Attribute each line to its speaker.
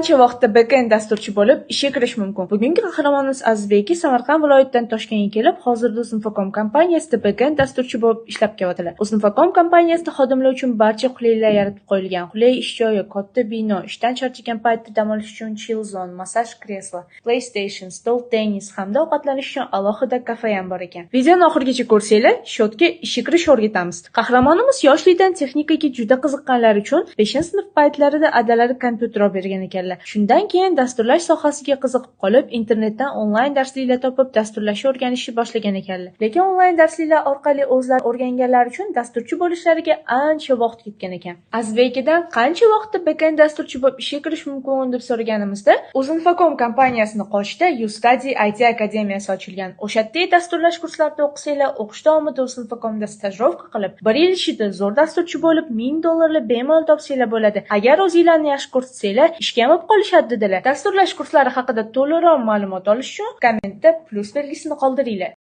Speaker 1: Qancha vaqtda backend dasturchi bo'lib ishga kirish mumkin? Bugungi qahramonimiz Azizbek Samarqand viloyatidan Toshkentga kelib, hozirda Uzinfocom kompaniyasida backend dasturchi bo'lib ishlab kelyaptilar. Uzinfocom kompaniyasida xodimlar uchun barcha qulayliklar yaratib qo'yilgan. Qulay ish joyi, katta bino, ishdan charchagan paytda dam olish uchun chill zone, massaj kreslo, PlayStation, stol tennis hamda ovqatlanish uchun alohida kafe ham bor ekan. Videoni oxirigacha ko'rsanglar, счёт ga ishga kirish o'rgatamiz. Qahramonimiz yoshlikdan texnikaga juda qiziqqanlari uchun 5-sinf paytlarida adalari kompyuter olib bergan ekanlar. Shundan keyin dasturlash sohasiga qiziqib qolib, internetdan onlayn darsliklar topib, dasturlashni o'rganishni boshlagan ekanlar. Lekin onlayn darsliklar orqali o'zlari o'rganganlari uchun dasturchi bo'lishlariga ancha vaqt ketgan ekan. Azizbekdan qancha vaqtda backend dasturchi bo'lib ishga kirish mumkin deb so'raganimizda, Uzinfocom kompaniyasini qoshida UStudy IT akademiyasi ochilgan. O'sha yerda dasturlash kurslarida o'qisanglar, o'qish davomida Uzinfocomda stajirovka qilib, bir yil ichida zo'r dasturchi bo'lib, 1000 dollarlab bemalol topsanglar bo'ladi. Agar o'zinglarni yaxshi ko'rsatsanglar, ishga ham olib qolishadi dedilar. Dasturlash kurslari haqida to'liqroq ma'lumot olish uchun kommentda plyus belgisini qoldiringlar.